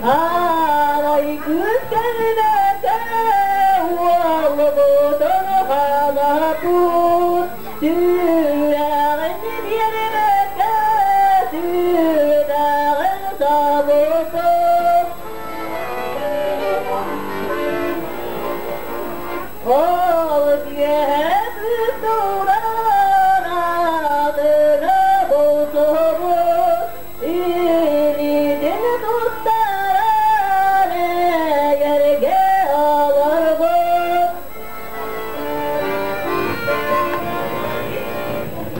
Арай кыыс кэлбэтэ, уолбутун хаалаппыт.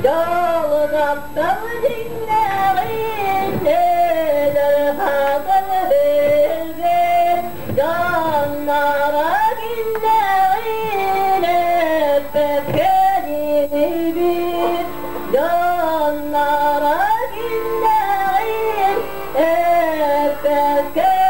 Дьолу таптал дьиҥнээҕин эдэр хатын билбит, дьонноро кимнээҕин эппэт кэлинибит, дьонноро кимнээҕин эппэт кэлинибит.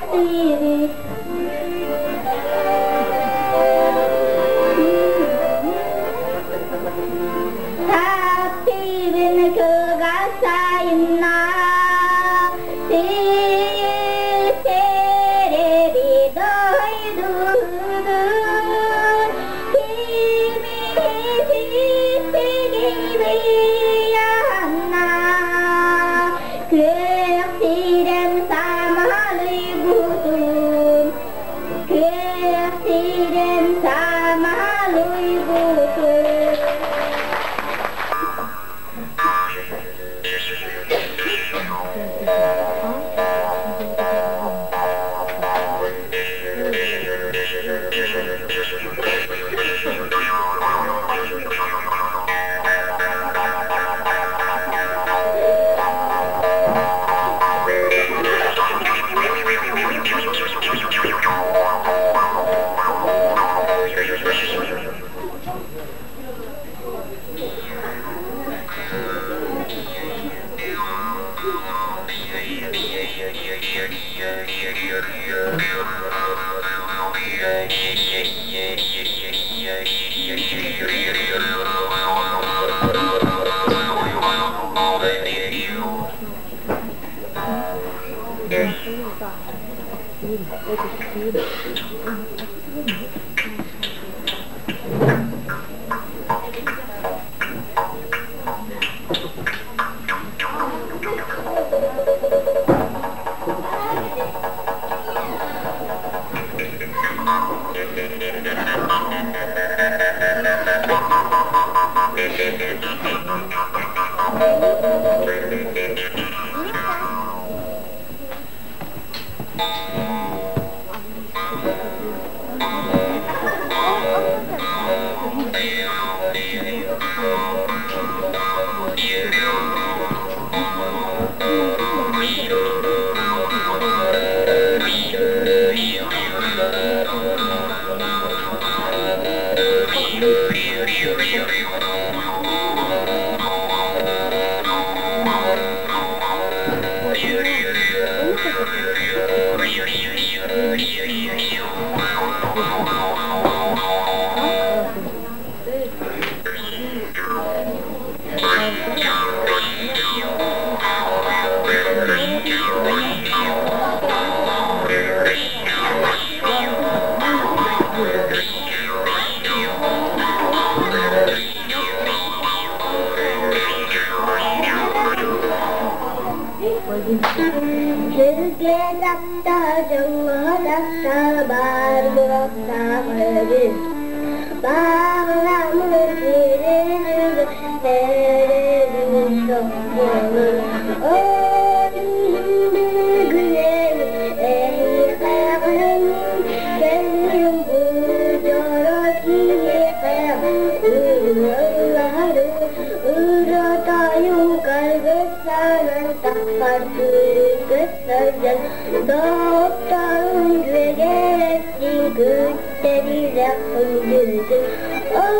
таптыыбыт. Таптыыбын кылгас сайыннаах сири дойдубун кими Күөх сирэм самалыйбытын, күөх сирэм самалыйбытын. Сиргэ таптаа, дьоҥҥо таптаа, баар буолуохтаах эбит. Баҕаламмыт сирин үгэстэрин сокуонун бүгүн эһиэхэҕин кэллим бу дьоро киһиэхэ ырыалары ырытайым кыргызстанан таххар күрүккэ сылдьан доҕотторум дьүөгэлэстин күттэрилэх күндүтүн ол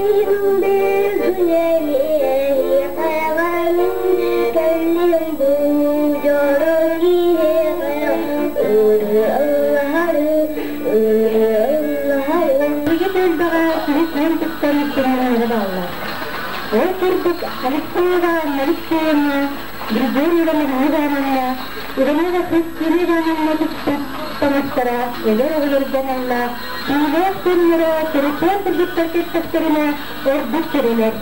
иһин бүгүн эһиэхэҕин кэллим бу дьоро киһиэхэ ырыалаһары ырыалаһары Биһиги түөлбэҕэ киһи киэн туттар тэрээһиннэрэ бааллар. Ол курдук, Алексеева Анна Алексеевна, Григорьева Мария Ивановна, Иванова Христина Ивановна туппут таҥастара эдэр оҕолорго аналлаах түүлээх күннэрэ төрүттээх кыргыттар кэттэхтэринэ ордук кэрэлэр.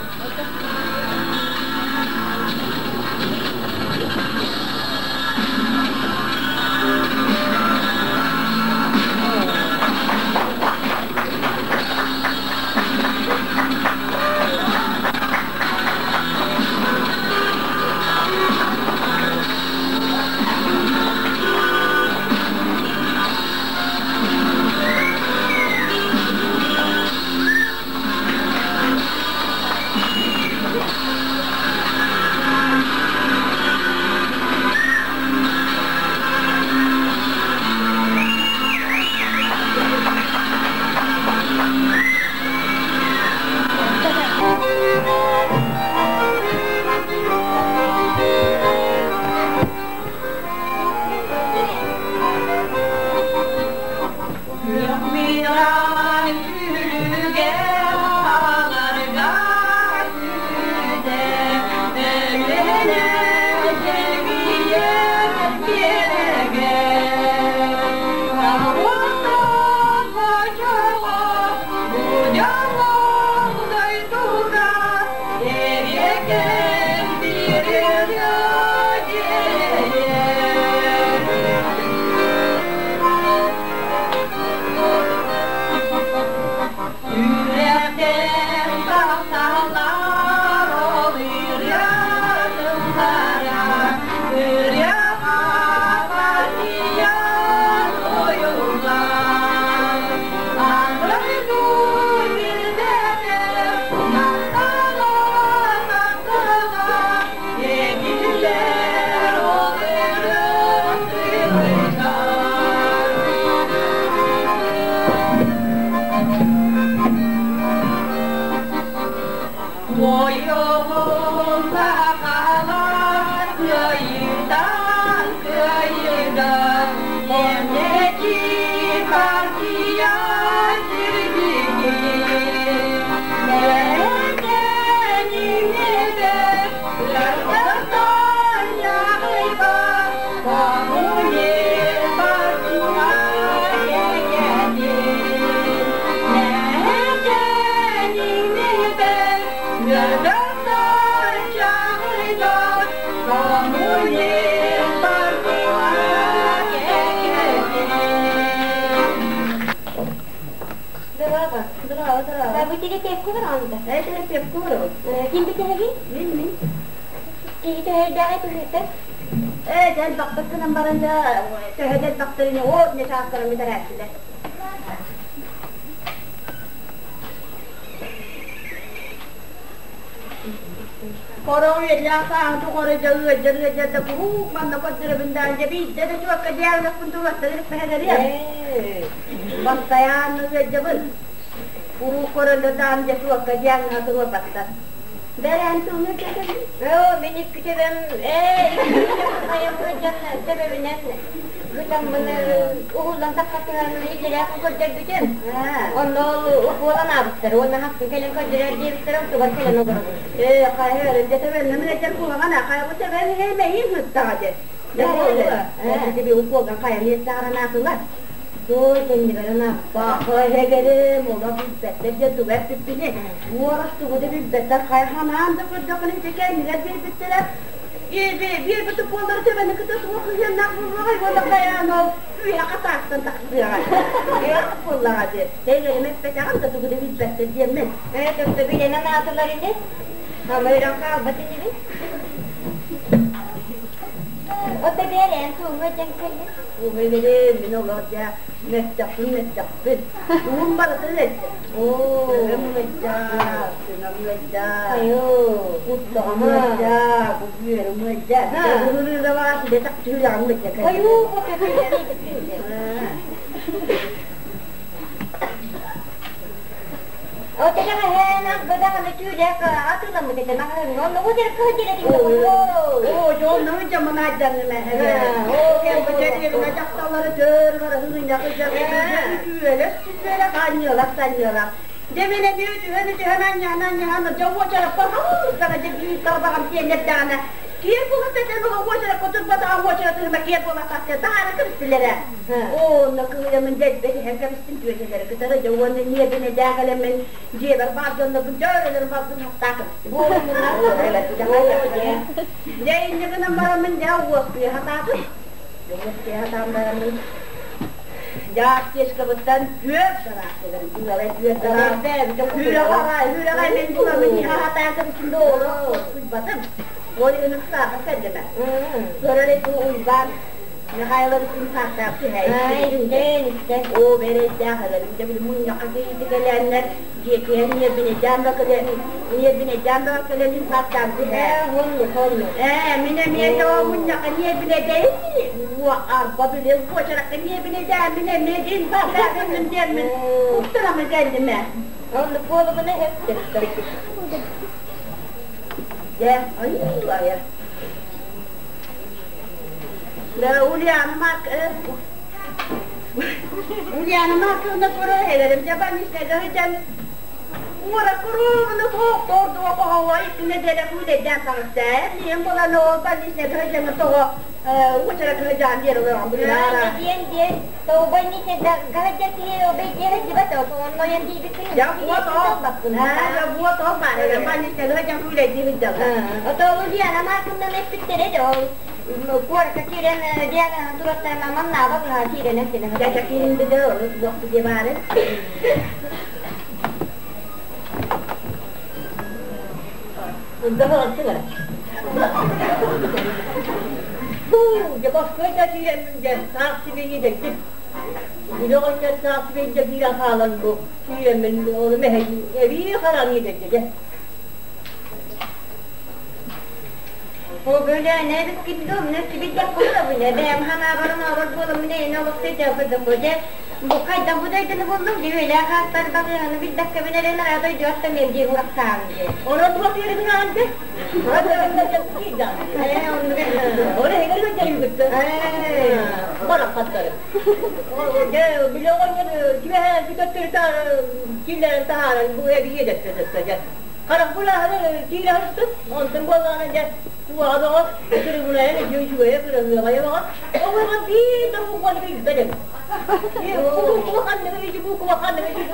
олорон да. Ким бүтэһиги? Мин. Киһи төһөйдөөҕүй күһүтэ? Ээ, дьэн бахтыккынан баран да, төһөдөн бахтырыны оот не чаастарын бүтэрээччилэр. Хороҕ үөдлээх сааһын тухары дьэ ыалдьар ыалдьар да куруук манна көрдөрөбүн даан дьэ биирдэ да чуокка диагнозпун туруоттан иликпэһэлэриэм. Бастайаанна ыалдьабын. Куруук көрөллөр даан дьэ чуокка диагноһа туруорбаттар. Бэрээн тылны кэтэбин. Оо, мин икки төбөм, икки төбөм хайам сылдьан төбөбүнэн гытаммын уһуллан таххатыгар илдьэлээх көрдөрбүтүм. Онно ол укуолан аабыттар уонна хахсын кэлэн көрдөрөр диэбиттэр, онтугар кэлэн олоробун. Ээ, хайа эрэ, дьэ төбөннөн ыалдьар куһаҕан, хайа бу төбөм иһэ сыттаҕа дьэ. Дьэ буолуо. Ити укуолган хайа миэстэҕэр анаатылар. Той кэннигэр Баха эһэгэрим, олох билбэттэр диэн тугу эппиппини, уорах тугу да билбэттэр, хайа ханаан да көрдөххүнэ ити кэннигэр биэрбиттэрэ, биэрбит укуоллары төбөнү кытта туох сыһыаннаах буолуоҕай уонна хайаан ол үөһэ хатаахтан тахсыаҕа. Үөх буоллаҕа дии. Эһэгэрим эппэтэҕим да тугу да билбэттэр диэммин. Төттө билэн анаатылар ини. Ама өрөн хаалбат инибин. Ото биэрэн тууҥа дьэн кэллин. Убайдарым, мин олох дьэ мөттөхпүн мөттөхпүн. Уум барытын эттэ. Төбөм ыалдьар, тыҥам ыалдьар, куттаҕым ыалдьар, бүөрүм ыалдьар. Былырыыга баар сүдэ чахчы сүрэҕим ыалдьар. Оо, дьоннору дьаманаайданным эһэгэ. Кэмбэчэриэбинэ дьахталлары төр бара хыгынньах үтүөлэс сүтүөлэх анньыалах санньыалах. Дэминэ түһэн түһэн анньаһан анньаһан дьэ уочараппар хамсана дьэ биир тарбаҕым тиэннэрдэҕинэ киэр буолан тэтэн ыла уочараппа турбатаҕа уочаратыгына киэр буола тахса таһаара кэбистилэрэ. Онно кыһыйамын дэлбэ иһэн кэбистим түөтэлэри кытары дьэ уонна ньиэбинэ дээҕэлэммин дьиэбэр баар дьоннорбун дьөөрөлөрүн балбын хаттаа кэбистим. Дьэ инньэ гынан бараммын дьэ уоскуйа сатаатым. Уоскуйа сатаан бараммын дьэ аптечкабыттан түөрт тараахтыларым ыалай түөрт тараах Үүрэҕэ мин буламмын иһэ сатаан кэбистим да олох уоскуйбатым. Ол иһин ыксаата кэллим. Көрөр этим Уйбаан Михайловичтыын саастаах түһээйик. Оо, бэрэйдээх эбэрим дьэ били мунньахха киирдик элээннэр дьиэтигэр ньиэрбинэйдээн да кэлэн ньиэрбинэйдээн да кэлэн саастаан түһээ. Ээ, мин эмиэ доо мунньахха ньиэрбинэйдэйин арба били уочаракка ньиэрбинэйдээн мин эмиэ дин саастаатым диэммин куттанамын кэллим ээ. Дьэ, айуу айа. Да, Ульяна Марк, Ульяна Марковна көрө эһэлэрим дьэ больничнайга сылдьан уора куруубуну суохтуордуга хоһоҕо икки нэдиэлэ күүлэйдээн таҕыста. Миэн буолан ол больничнайга сылдьаҥҥа тоҕо уочаракка сылдьаан биэр олорон Дьэ вот ол, дьэ вот ол баар больничнайга сылдьан күүлэйдии сылдьаллар. Дьэ кииринди да ону туох диэ баары. Дьэ Москвада киирэммин дьэ саах сибиэйи дэттим. Үлэ оҕонньор саах сибиэйдэ киирэн хаалан бу киирэммин ону мэһэй эбии хараҥыы дэтти дьэ. Онон туох диэри гынаан дьэ? Ora эһигэр дьайыгытты. Барахаттары. Дьэ били оҕонньор кимэһэ бүтөттөрү киллэрэн таһааран бу эбии дэттэ дьэ. Харах булааһыны киирэ сыстым. Онтон буоллаҕына дьэ туоҕа бөҕө кырыгынайан үчүгэйэ кырыгыаҕайа бөҕө. Оҕоҕо биир да букваны билбэтим. Буква ханныгы ити буква ханныгы ити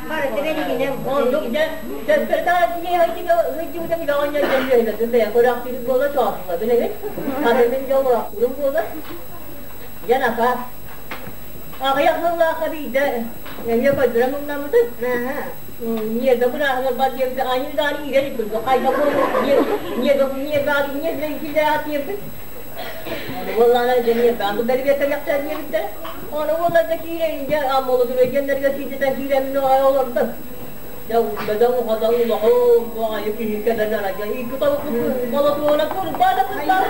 Барыта бэлигинэн. Аҕыйах сыллаахха биирдэ эмиэ көрдөрөн муҥнаммытым. Ньиэрбэ бырааһыгар бар диэбитэ, аньыы даҕаны иирэн илпит. Хайдах ньиэрбэ ньиэрбэ диэбит. Ону буоллаҕына дьэ ньиэрбэҕин бэрибиэккэлиэхтэр диэбиттэрэ. Ону буолла дьэ киирэн дьэ аммолотуруй диэннэргэ киирдитэн киирэммин аҕай олордум. Дьэ бөдөҥ хотон улахан баҕайы киһи кэлэн арайа икки тобукпут болотуона курба да кыттар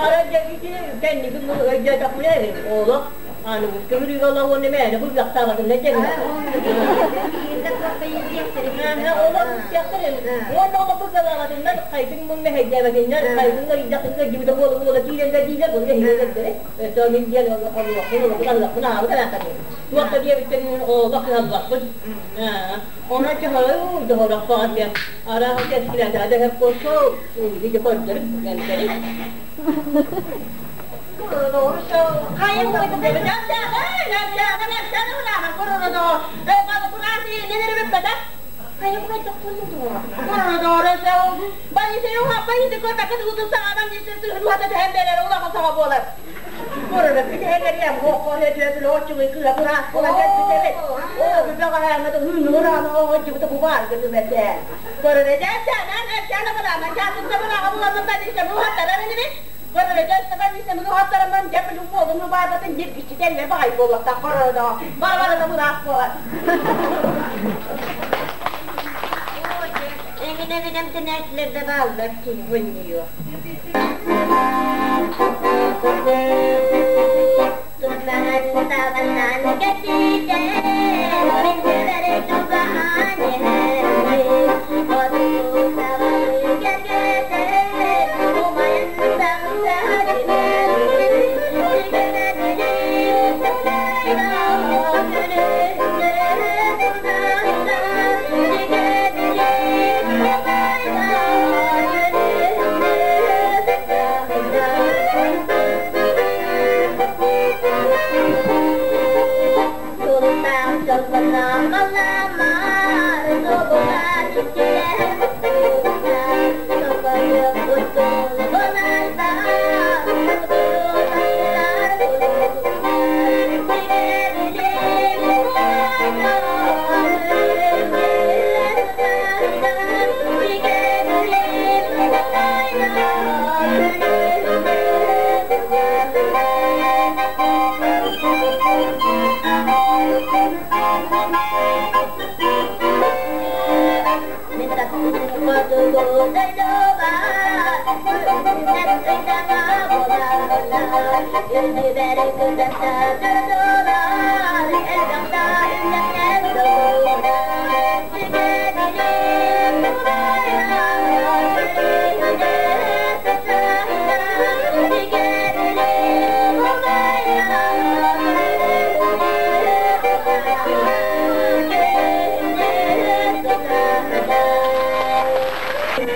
Ара дьэ ити кэнники өйдөөтөхпүнэ олох аныгыскы бүрүүгэ олоҕун мээнэ курдахтаабатынна дьэҥнэ. Олох уонна олох кыргалаабатыннар хайдын мун мэһэйдээбэтиннэр хайдын ыйдахын кырдьыбыта буола буола киирэн диилэр була иһигэлэрдэри өссө мин диэн олохпун олохпун аллахпын аабыт араахтаныы туох да диэбиттэрин олох кыһаллыбаппын. Онон чаһы доһорохпоҕо диэн арааһы кэскилэтэ дэһэр курсу ити көрдөрүп кэлтэри. Эҥин эбинем тэнээччилэр да бааллар киһи хонньуйуо. Турнаан кэтитэ, мин күлэри тугаан иһэммин, оту кэргэтэ, умайын саҥсаһар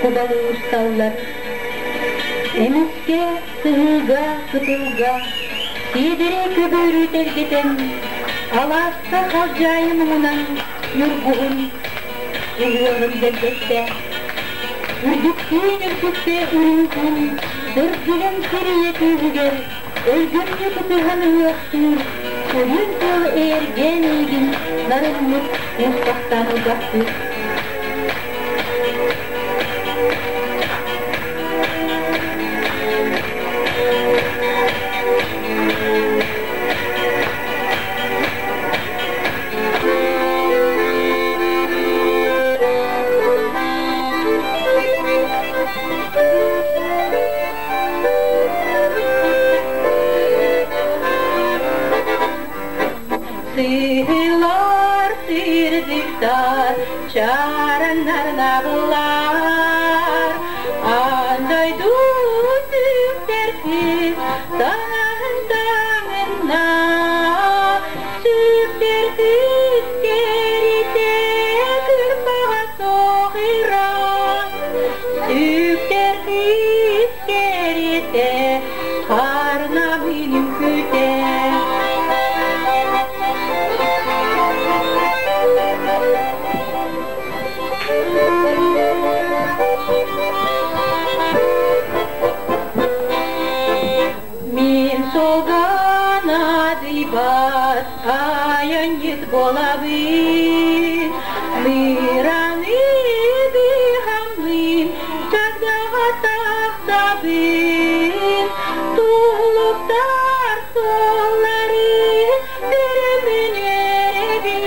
Кубалыы усталлар. Эмискэ сыһыыга, кытылга, сиэдэрэй көбүөрү тэлгэтэн, алааска халдьаайы муҥунан ньургуһун ыһыаҕын дэлгэттэ. Үрдүктүүн үрдүктэ үрүҥ күн сырдыгын сирийэ күүһүгэр өлгөмнү кытыһан ыһыахтыыр, сөрүүн тыал эйэргээн эйигин нарыннык куустахтаан ылбахтыыр. Сыһыылар сырдыктар, чараннар наҕыллар, аан дойду сүктэр кыыс таҥаһын таҥынна, сүктэр кыыс кэрийэн. кэриэтэ, хаарына үҥкүүтэ. Мин суолга наадыйбат айанньыт буолабын, Мыраны быыһаммын, чагдаҕа тахсабын, Тулуктар суоллары көрөммүн үөрэбин,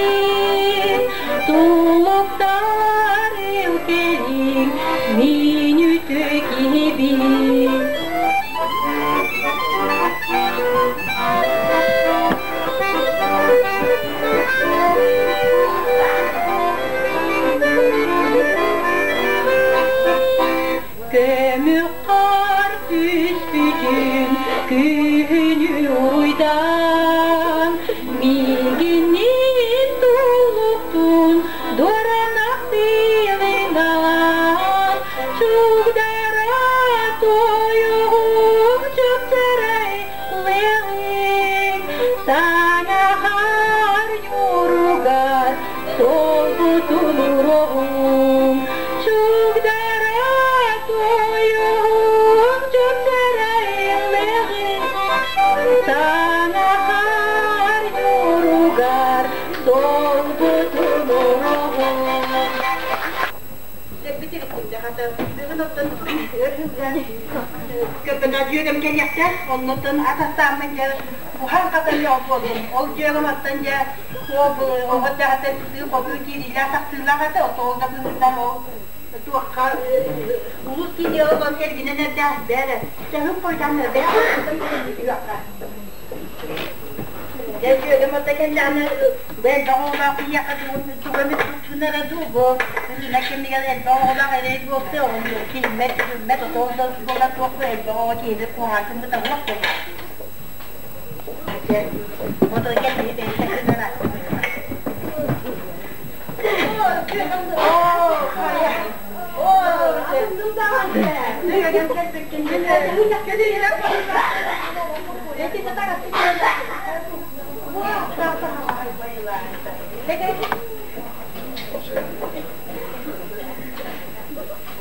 Тулуктар ил кэлиҥ, мин үтүө киһибин. Көмүк хаар түспүтүн күһүнү уруйдаан, миигинниин тулуктун дуоранах тыылынан, чугдара тойугум чыпчарай лыгын, саҥахар ньуругар солбутун уругум, чугдара тойугум чыпчарай лыгын, саҥахар ньуругар солбутун уругум. Бүгүн оттон көрбөнө дьүөгэм кэлиэхтээх, оннуттан атастааммын дьэ уһаан хатан дьэ буоллум. Ол дьүөгэм оттон дьэ оҕо дэҕэтэн сытыы-хотуу киириилээх тахсыылаах этэ, ол да быһыытынан ол туохха улус кииниэ олон эргинэн эрдээх бээрэ. Чаһым пойдан бээ Дьэ дьүөгэм отто кэллэҕинэ элбэх оҕолоох киһиэхэ тугу эмит тутсунара дуу, бу рынок кэмигэр элбэх оҕолоох эрэй буолса, кииммэт, күммэт, отоон да буолар туох бу элбэх оҕо киһини куһаҕан гыммыта уох буолар. Ото кэллиһи бэйэтэ гынара.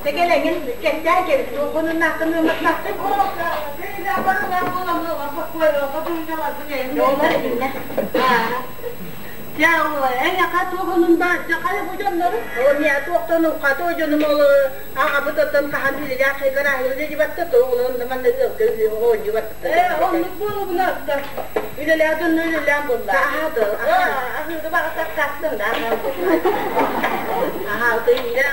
Текелеңин кэпсээн кэбис, туохунуннаахтын ыаматнаахтын. Олар иннэ. Эйэхэ туохунунда хайа бу дьоннору? Миэ туохтан уххаты дьонум ол аҕабыт оттон хаһан үлэлээх хайгар аһылы дибатта тоҕулун манна ыалга оонньубатта. Оннук буолубуна үлэлээх дьонно үлэлээн булла. Аһыыры баҕатар тахсын да. Аха, тыйра.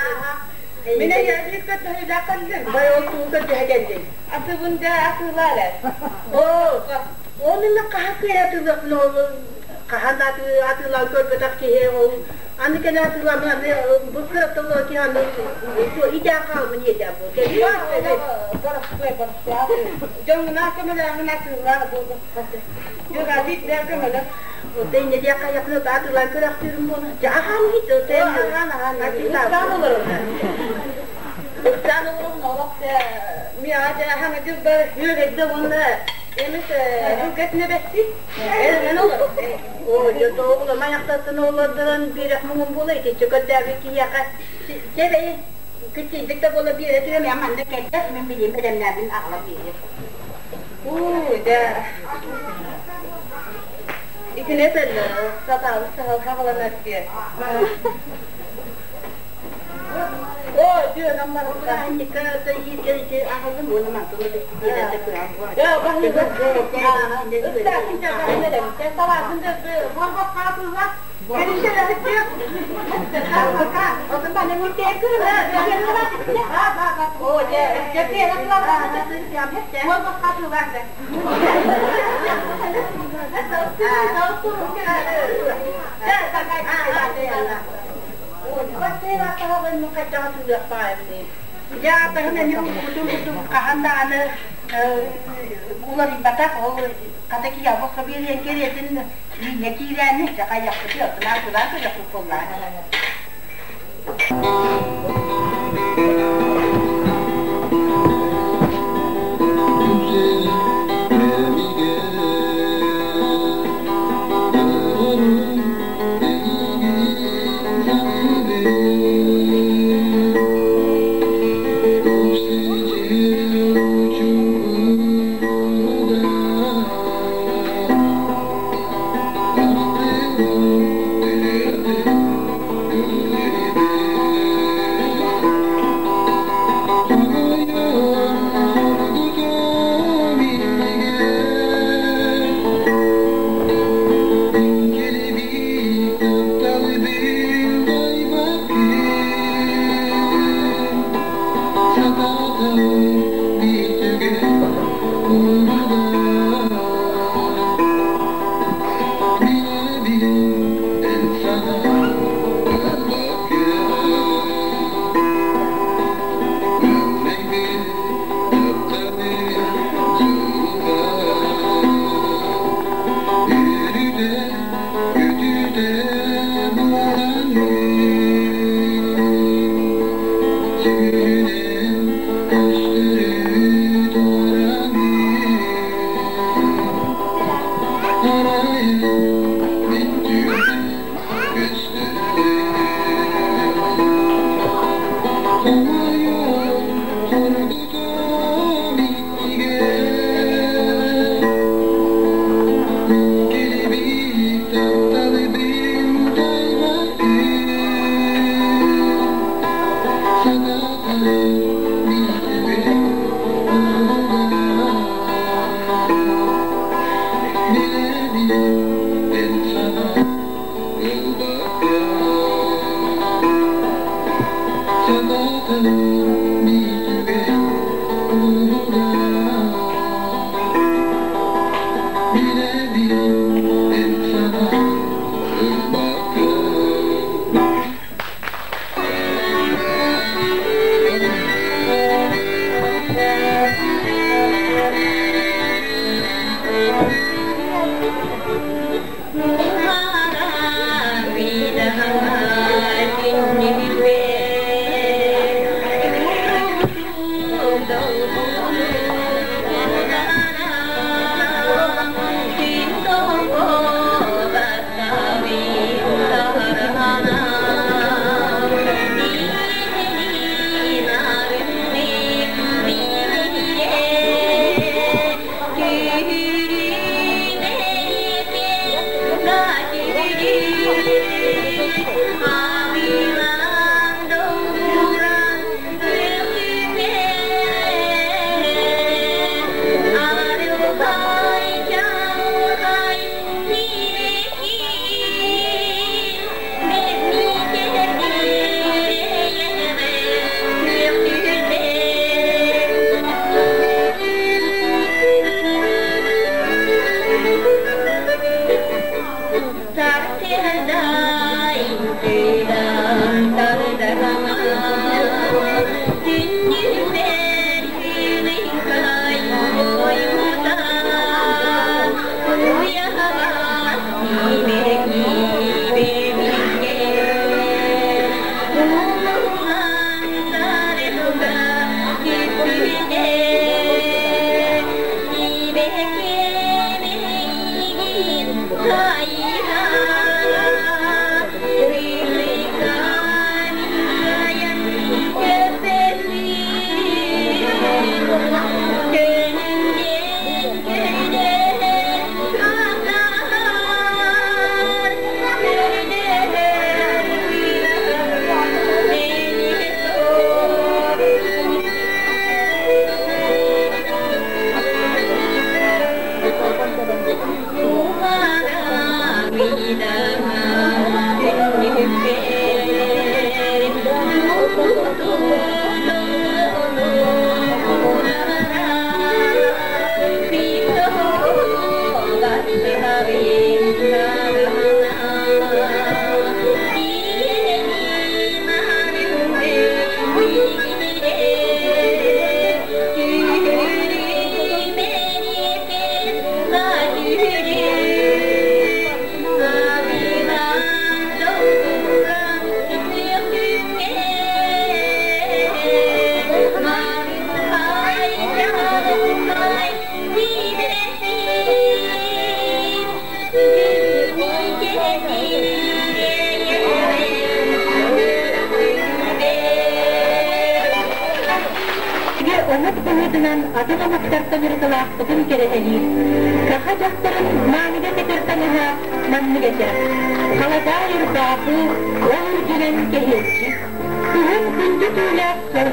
Мине яжик көтөһүлэ кэллим. Бай ол туу көтөһө кэллим. Атыбын да атыылар. Оо, онунна хаһа кыйа атыылах ол хаһан да атыылаан көрбөтөх киһи ол аны кэлэ атыылаан аны бу кыраттылла киһи аны идэ хаалмын иэдэ бу. Барахсай барахсай. Дьоҥҥуна көмөлөөҥүн атыылар бу. Дьөгәбит бэр көмөлө. Отой не диэ хайахны атыылаан көрөхтүүрүм буола. Жахан хит отой Ахан ахан. Ыстаан олорун. Ыстаан олорун олох миа хаҥа дьылдар үөгәдде уонна эмис хүкэтне бэсси. Мен олорун. О, жо тоғула маяқтатын олордорон бирэх муҥун буола итиччэ көрдөөбү киһиэхэ чэбэй күччүйдүк да буола биэрэ түһэм манна кэллэ мин билим бэлэмнээбин аҕала биэрэ. Уу, да. Итине тәллер, сатабыз сахал хағаланар диye. О, дьүөгөм барыта ника та ииргэ аҕалым уонна мантылы биэрэ Я бахы Ыстасын жабахын Саласын да борбақ қатылға. О, же, же борбақ қатылға. Уларыйбатах ол хата кия босхо биэриэн кэриэтин линия киирээни жакайяппыты оттунаа тулаан көрөкпүт буоллаа. Омук быһыытынан атын омуктартан ырытылаахпытын кэрэһэлиир. Саха дьахтарын мааныга кэтэр таҥаһа маннык этэ. Халадаай ырбаахы, ол үрдүнэн кэһиэччик. Кыһын күндү түүлээх сон.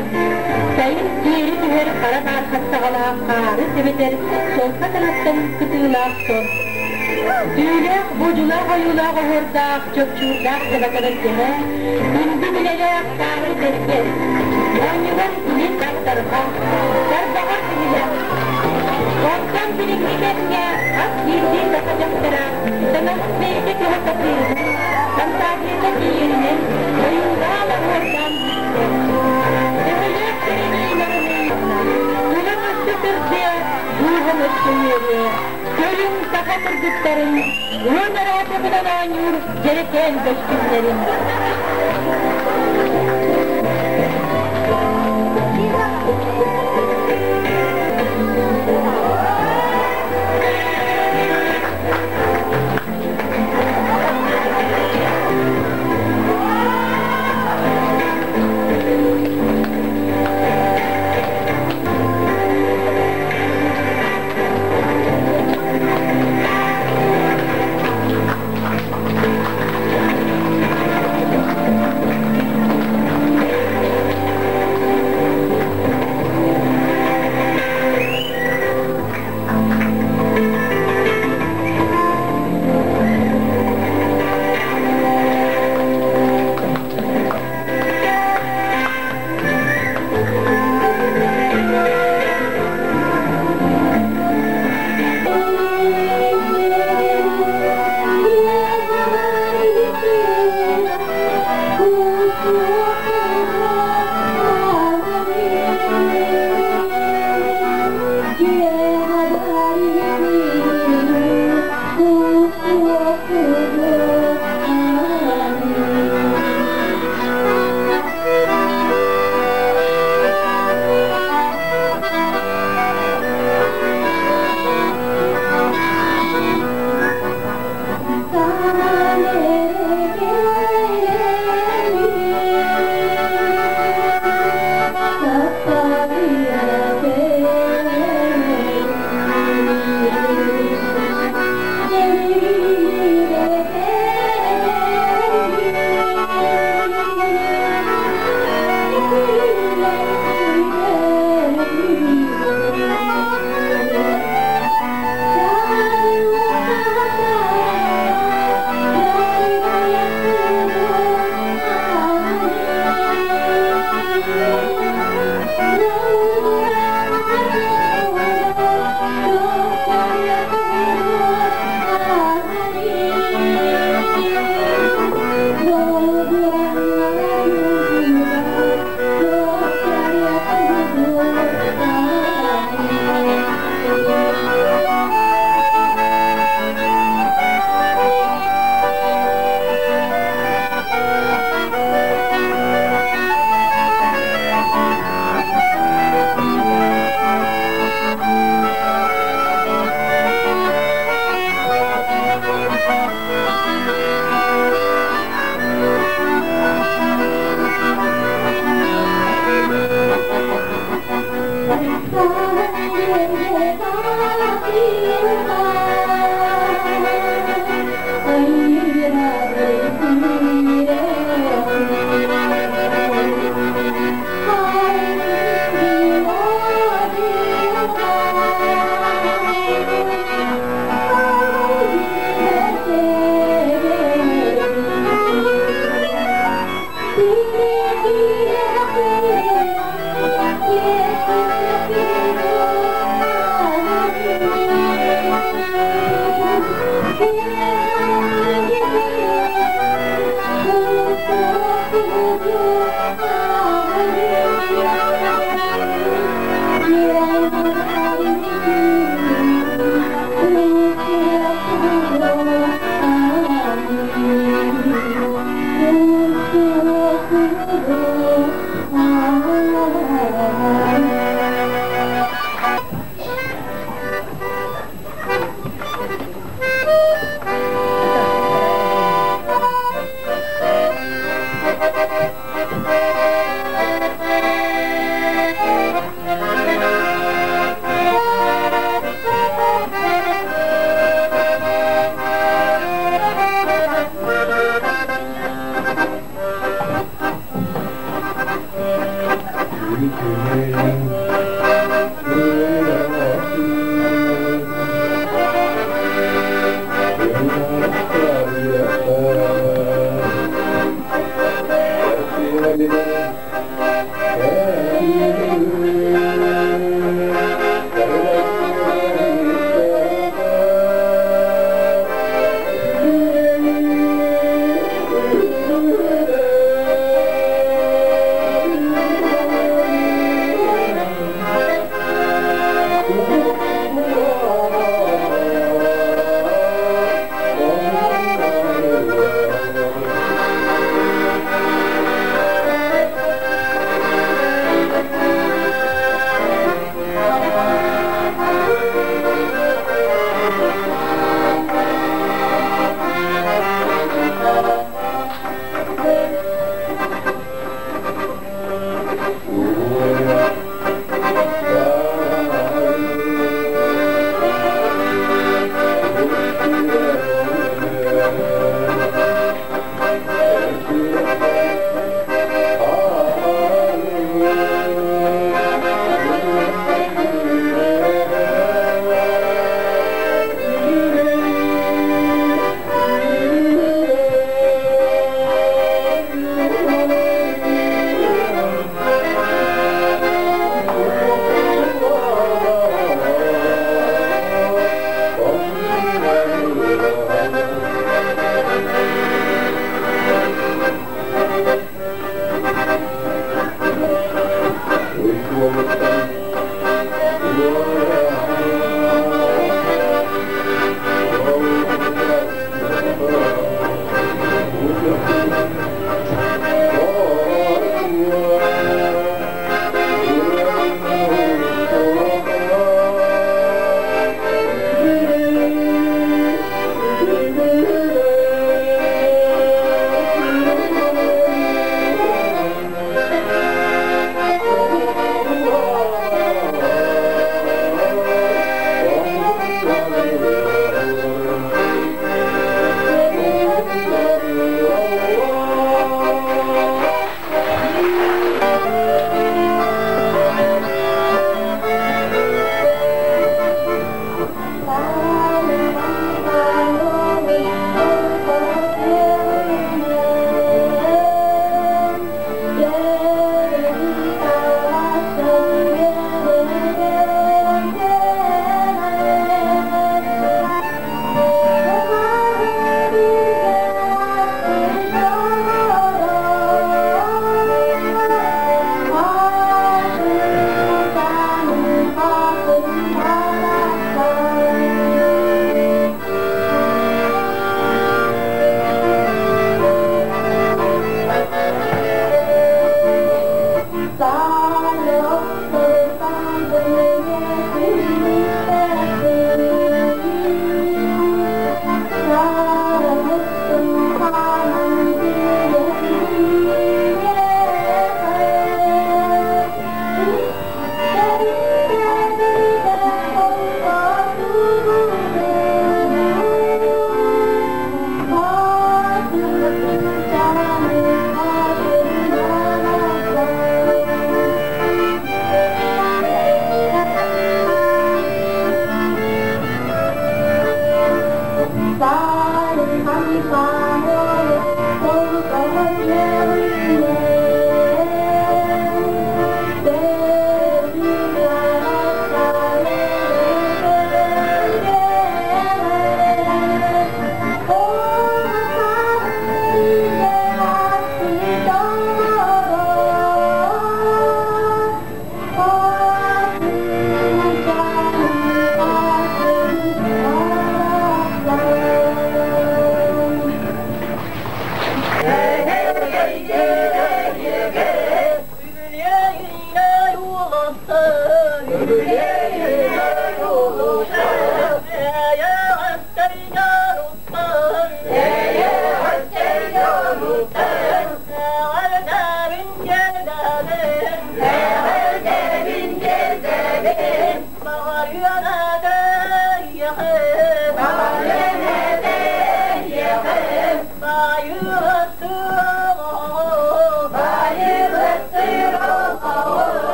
Сайын тиэри түһэр хара баархат саҕалаах хаары эбэтэр солко таҥастан кытыылаах сон. Түүлээх, будьулаах ойуулаах оһуордаах, чопчуурдаах дабакабырдьаһа, күндү билэлээх саары бэргэн. Оонньугар илин тарҕа, тарбаҕар тиһилэх. Онтон билиҥҥи кэмҥэ хас биирдии саха дьахтара таҥаһын бэйэтэ кыһа сатыырынан, фантазията тиийэринэн ойуулаан-оһуордаан бүтэр. Төһөлөөх кэрэни-нарыны тулаҥ өссө сырдыа, дууһаҥ өссө үөрүө, көрүҥ саха кыргыттарын уон араатыгынан оонньуур дьэрэкээн көстүүмнэрин.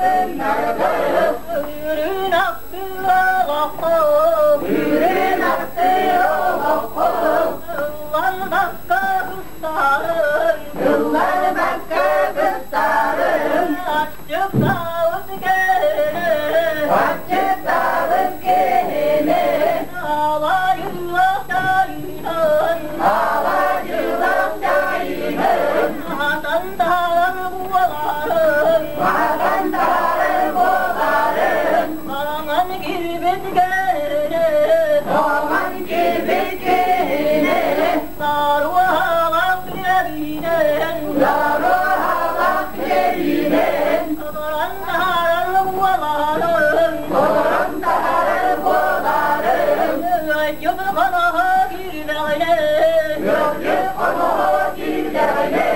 Батыһыннарбыт. Үрүн ахтыы олоххо, Үрүн ахтыы олоххо, ылларбакка кыстаарын, ылларбакка кыстаарын, аччыктаабыт киһини, аччыктаабыт киһини, алайыллах дьайыытын, алаадьылах дьайыытын, аһатан таһаарар буоларын, аһатан таһаарар буоларын, хараҥан киирбит киһини, тоҥон киирбит киһини, саруһалаах биэриинэн, доруһалаах биэриинэн, толорон таһаарар буоларын, толорон таһаарар буоларын, ыалдьыт хоноһо киирдэҕинэ, ыалдьыт хоноһо киирдэҕинэ,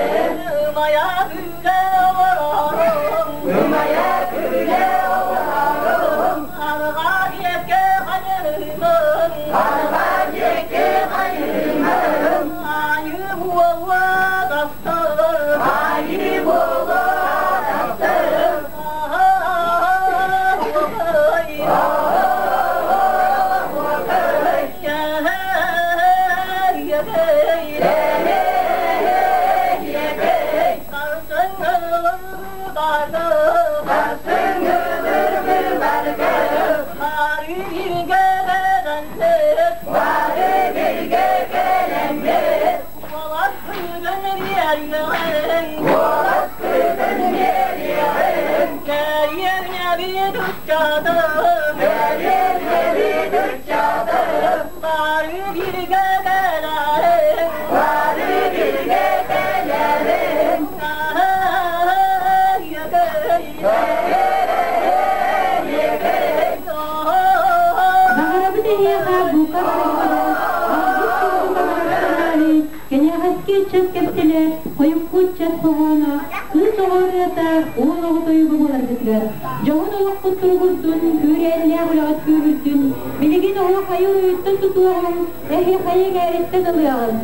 ымайа күүтэ олорорум, ымайа күлэ олорорум, арҕаа диэки хайыһымын, арҕаа диэки хайыһымын, айыы буолуо тахсар, айыы буолуо тахсар, Баҕарабыт эһиэхэ бука барыгытыгар алгыс курдук амарах санааны, кэнэҕэски ыччат кэпсэлэ, хойукку ыччат хоһооно, кыыс оҕо ырыата, уол оҕо тойуга буоларгытыгар, дьоһун олоххут туругурдун, күүрээннээх үлэҕит күүһүрдүн, билигин оһох хайа уруйуттан тутуоҕуҥ, эһи хайа эҥээриттэн ылыаҕыҥ.